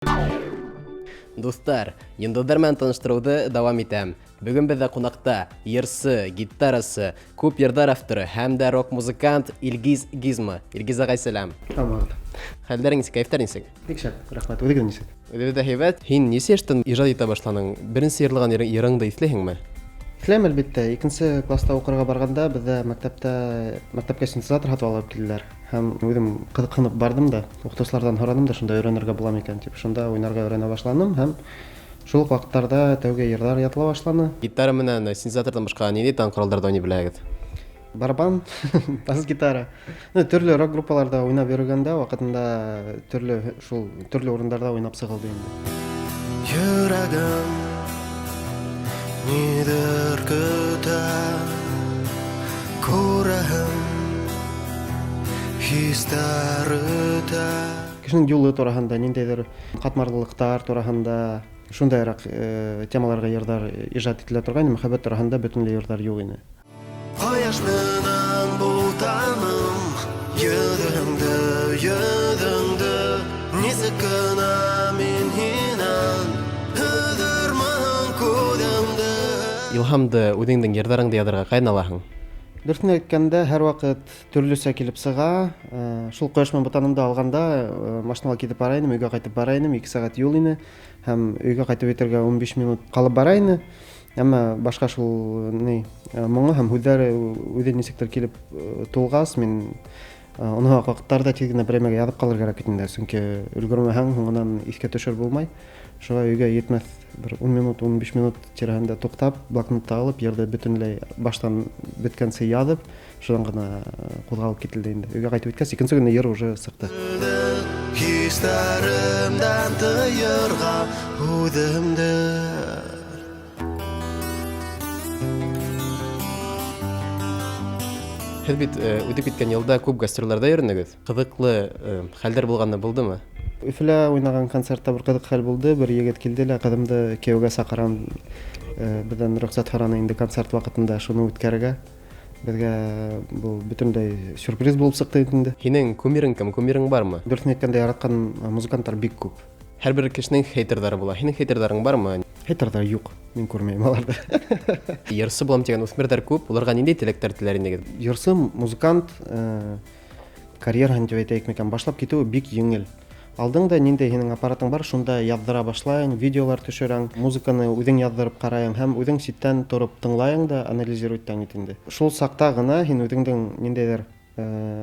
Дуҫтар, йондоҙҙар менән таныштырыуҙы дауам итәм. Бөгөн беҙҙә ҡунаҡта йырсы, гитарасы, күп йырҙар авторы һәм дә рок-музыкант Илгиз Гизмо. Илгиз ағай, сәләм. Һаумыһығыҙ. Хәлдәрең нисек, кәйефтәр нисек? Бик шәп, рәхмәт. Үҙегеҙ нисек? Үҙебеҙ ҙә һәйбәт. Һин нисә йәштән ижад итә башланың? Беренсе йырлаған йырыңды иҫләйһеңме? Иҫләйем, әлбиттә. Икенсе класста уҡырға барғанда беҙҙә мәктәптә мәктәпкә синтезатор һатып алып килделәр. Һәм үҙем ҡыҙыҡһынып барҙым да, уҡытыусыларҙан һораным да, шунда өйрәнергә була микән тип. Шунда уйнарға өйрәнә башланым һәм шул уҡ ваҡыттарҙа тәүге йырҙар яҙыла башланы. Гитара менән синтезаторҙан башҡа ниндәй тағы ҡоралдарҙа уйнай беләһегеҙ? Барабан, бас-гитара. Ну, төрлө рок группаларҙа уйнап йөрөгәндә ваҡытында төрлө шул төрлө урындарҙа уйнап сығылды инде. Йөрәгем ниҙер көтә, күрәһең, хистәр өтә. Кешенең юлы тураһында, ниндәйҙер ҡатмарлылыҡтар тураһында, шундайыраҡ темаларға йырҙар ижад ителә торғайны, мөхәббәт тураһында бөтөнләй йырҙар юҡ ине. Ҡояш менән бутаным йөҙөңдө, йөҙөңдө, нисек кенә мин һинән өҙөрмөн күҙемде. Илһамды үҙеңдең йырҙарыңды яҙырға ҡайҙан алаһың? Дөрөҫөн әйткәндә, һәр ваҡыт төрлөсә килеп сыға. Шул ҡояш менән бутанымды алғанда, машинала китеп бара инем, өйгә ҡайтып бара инем, 2 сәғәт юл ине һәм өйгә ҡайтып етергә 15 минут ҡалып бара ине. Әммә башҡа шул ни, моңо һәм һүҙҙәре үҙе нисектер килеп тулғас, мин уны ваҡыттарҙа тиҙ генә берәмәгә яҙып ҡалыр кәрәк бит инде, сөнки өлгөрмәһәң һуңынан иҫкә төшөр булмай. Шуға өйгә етмәҫ бер 10 минут, 15 минут тирәһендә туҡтап, блокнотты алып, йырҙы бөтөнләй баштан бөткәнсе яҙып, шунан ғына ҡуҙғалып кителде инде. Өйгә ҡайтып еткәс, икенсе көнө йыр уже сыҡты. Хистәремдән тыйырға үҙемде. Һеҙ бит үтеп киткән йылда күп гастролдәрҙә йөрөнөгөҙ. Ҡыҙыҡлы хәлдәр булғаны булдымы? Өфөлә уйнаған концертта бер ҡыҙыҡ хәл булды. Бер егет килде лә, ҡыҙымды кейәүгә саҡырам, беҙҙән рөхсәт һораны инде концерт ваҡытында шуны үткәрергә. Беҙгә был бөтөнләй сюрприз булып сыҡты инде. Һинең кумирың кем? Кумирың бармы? Дөрөҫөн әйткәндә, яратҡан музыканттар бик күп. Һәр бер кешенең хейтерҙары була. Һинең хейтерҙарың бармы? Хейтерҙар юҡ, мин күрмәйем аларҙы. Йырсы булам тигән үҫмерҙәр күп, уларға ниндәй теләктәр теләр инегеҙ? Йырсы, музыкант, карьераһын тип әйтәйек микән, башлап китеүе бик еңел. Алдың да ниндәй һинең аппаратың бар, шунда яҙҙыра башлайың, видеолар төшөрәң, музыканы үҙең яҙҙырып ҡарайың һәм үҙең ситтән тороп тыңлайың да анализировать итәң бит инде. Шул саҡта ғына һин үҙеңдең ниндәйҙер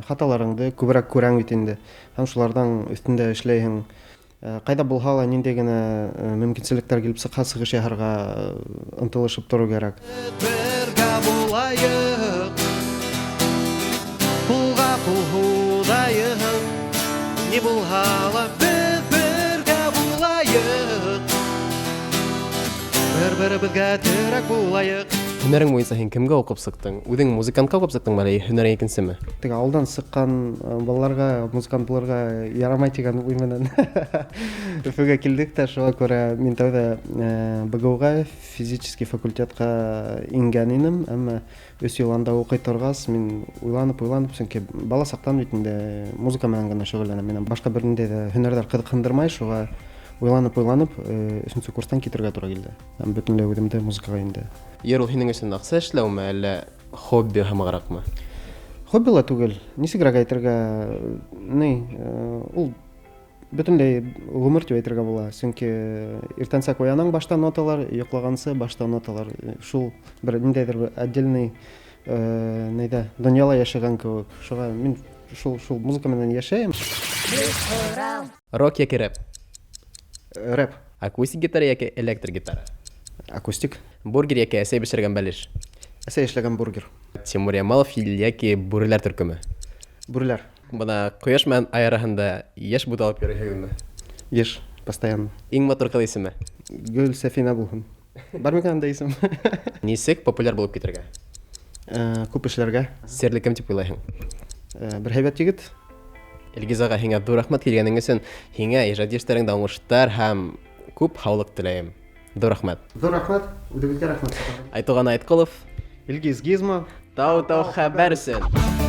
хаталарыңды күберәк күрәң бит инде һәм шуларҙың өҫтөндә эшләйһең. Ҡайҙа булһа ла ниндәй генә мөмкинселектәр килеп сыҡһа, сығыш яһарға ынтылышып тороу кәрәк. Бергә булайыҡ, ҡулға ҡул һуҙайыҡ, ни булһа ла беҙ бергә булайыҡ, бер-беребеҙгә терәк булайыҡ. Һөнәрең буйынса һин кемгә уҡып сыҡтың? Үҙең музыкантҡа уҡып сыҡтыңмы әллә һөнәрең икенсеме? Теге ауылдан сыҡҡан балаларға музыкант булырға ярамай тигән уй менән Өфөгә килдек тә, шуға күрә мин тәүҙә БГУға физический факультетҡа ингән инем, әммә өс йыл анда уҡый торғас, мин уйланып-уйланып, сөнки бала саҡтан бит инде музыка менән генә шөғөлләнәм, мине башҡа бер ниндәй ҙә һөнәрҙәр ҡыҙыҡһындырмай, шуға уйланып-уйланып, өсөнсө курстан китергә тура килде. Һәм бөтөнләй үҙемде музыкаға инде. Йыр ул һинең өсөн аҡса эшләүме, әллә хобби һымағыраҡмы? Хобби ла түгел. Нисегерәк әйтергә, ни, ул бөтөнләй ғүмер тип әйтергә була. Сөнки иртәнсәк уянаң башта ноталар, йоҡлағансы башта ноталар. Шул бер ниндәйҙер бер отдельный нейҙә донъяла йәшәгән кеүек. Шуға мин шул музыка менән йәшәйем. Рок йәки рэп? Рэп. Акустик гитара йәки электр гитара? Акустик. Бургер йәки әсәй бешергән бәлеш? Әсәй эшләгән бургер. Тимур Ямалов йәки бүреләр төркөмө? Бүреләр. Бына ҡояш менән ай араһында йәш буталып йөрөйһөгөҙмө? Йыш, постоянно. Иң матур ҡыҙ исеме? Гөл Сәфинә булһын. Бар микән андай исем? Нисек популяр булып китергә? Күп эшләргә. Серле кем тип уйлайһың? Бер һәйбәт егет. Илгиз ағай, һиңә ҙур рәхмәт килгәнең өсөн. Һиңә ижади эштәреңдә уңыштар һәм күп һаулыҡ теләйем. Ҙур рәхмәт. Ҙур рәхмәт, үҙегеҙгә рәхмәт. Айтуған Айтколов, Илгиз Гизмо. Тау-тау хәбәр өсөн.